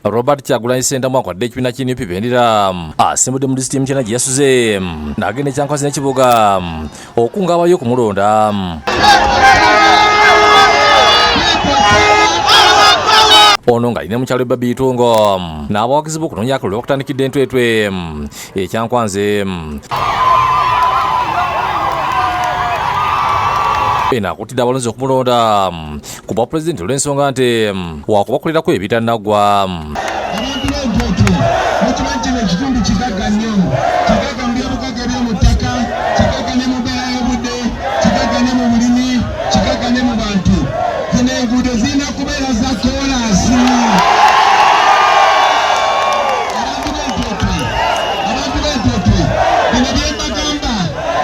Robert Kyagulanyi Ssentamu akwadde ekibiina ki NUP bendera asimbudde mu disitulikiti Mityana gye yasuze n'agenda e Kyankwanzi n'ekibuga okunga abayo okumulonda. Ono ng'alina mukyalo Babi Itungo n'abawagizi be okunoonya akalulu bakutandikidde entwetwe e Kyankwanzi. Eno akuutidde abalonzi okumulonda ku bwa pulezidenti olw'ensonga nti wakubakolerako ebitannaggwa. Abantu b'Entwetwe mukimanyi kino ekitundu kigagga nnyo, kigagga mu byobugagga eby'omu ttaka, kigagga ne mu mbeera y'obudde, kigagga ne mu bulimi, kigagga ne mu bantu. Zino enguudo zirina kubeera za koolaasi. Abantu b'Entwetwe, abantu b'Entwetwe, bino bye mbagamba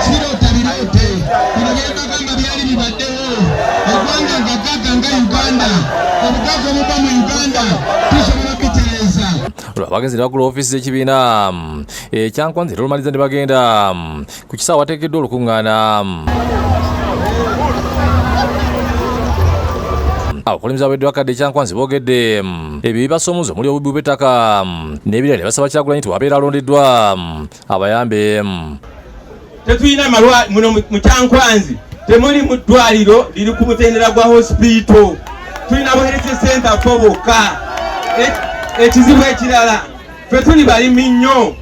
siroota biroote, bino bye mbagamba byali bibaddewo. Eggwanga nga ggagga nga Uganda, obugagga obuva mu Uganda tusobola okubitereeza. Olwo abagenzi ne bagula ofiisi z'ekibiina ekyankwanzi era olumaliza ne bagenda ku kisaawe awateekeddwa olukuŋŋaana. Abakulembeze abaweddwa akadde ekyankwanzi boogedde ebyo ebibasoomoza omuli obubbi bw'ettaka n'ebirala ne basaba Kyagulanyi nti wabeera alondeddwa abayambe. Tetulina malwa muno mu Kyankwanzi, temuli mu ddwaliro liri ku mutendera gwa hospital, tulina bu health center fo bokka. Ekizibu ekirala, ffe tuli balimi nnyo,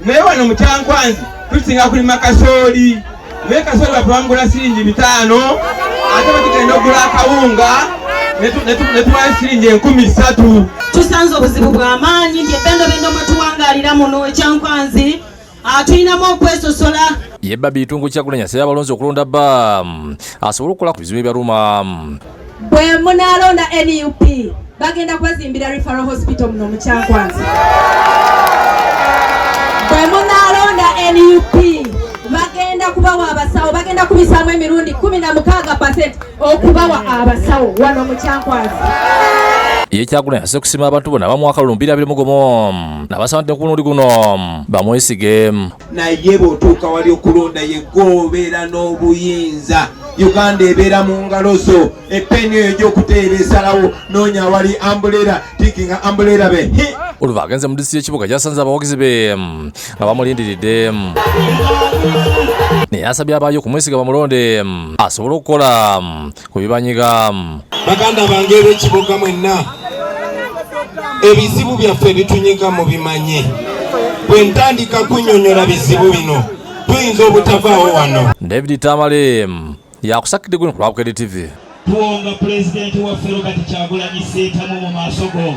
naye wano mu Kyankwanzi tusinga kulima kasooli, naye kasooli waffe bamugula siringi 500, ate bwe tugenda okugula akawunga ne tuwayo siringi 3000. Tusanze obuzibu bw'amaanyi nti ebbendobendo mwe tuwangaalira muno Ekyankwanzi tulinamu okwesosola. Ye Babi Itungo Kyagulanyi asabye abalonzi okulonda bba asobole okukola ku bizibu ebyaluma. Bwe munaalonda NUP bagenda kubazimbira referral hospital muno mu Kyankwanzi. Bwe munaalonda NUP bagenda kubawa abasawo, bagenda kubisaamu emirundi 16% okubawa abasawo wano mu Kyankwanzi. Ye Kyagulanyi asse kusima abantu bonna abamuwa akalulu mu 2021 n'abasaba nti ne ku mulundi guno bamwesige. Naye bw'otuuka wali okulonda ye ggwe obeera n'obuyinza. Uganda ebeera mu ngalo zo, epeni eyo gy'okuteera esalawo, noonya awali umbrella, tickinga umbrella be. Oluva agenze mu disitulikiti y'ekibuga gy'asanze abawagizi be nga bamulindiridde, naye asabye abaayo okumwesiga bamulonde asobole okukola ku bibanyiga. Baganda bange ab'ekibuga mwenna, ebizibu byaffe bitunyiga mubimanye. Bwe ntandika kunnyonnyola bizibu bino tuyinza obutavaawo wano. David Tamale yakusakidde guno ku lwa Bukedde TV. Tuwonga pulezidenti waffe Robert Kyagulanyi Ssentamu mu maaso go.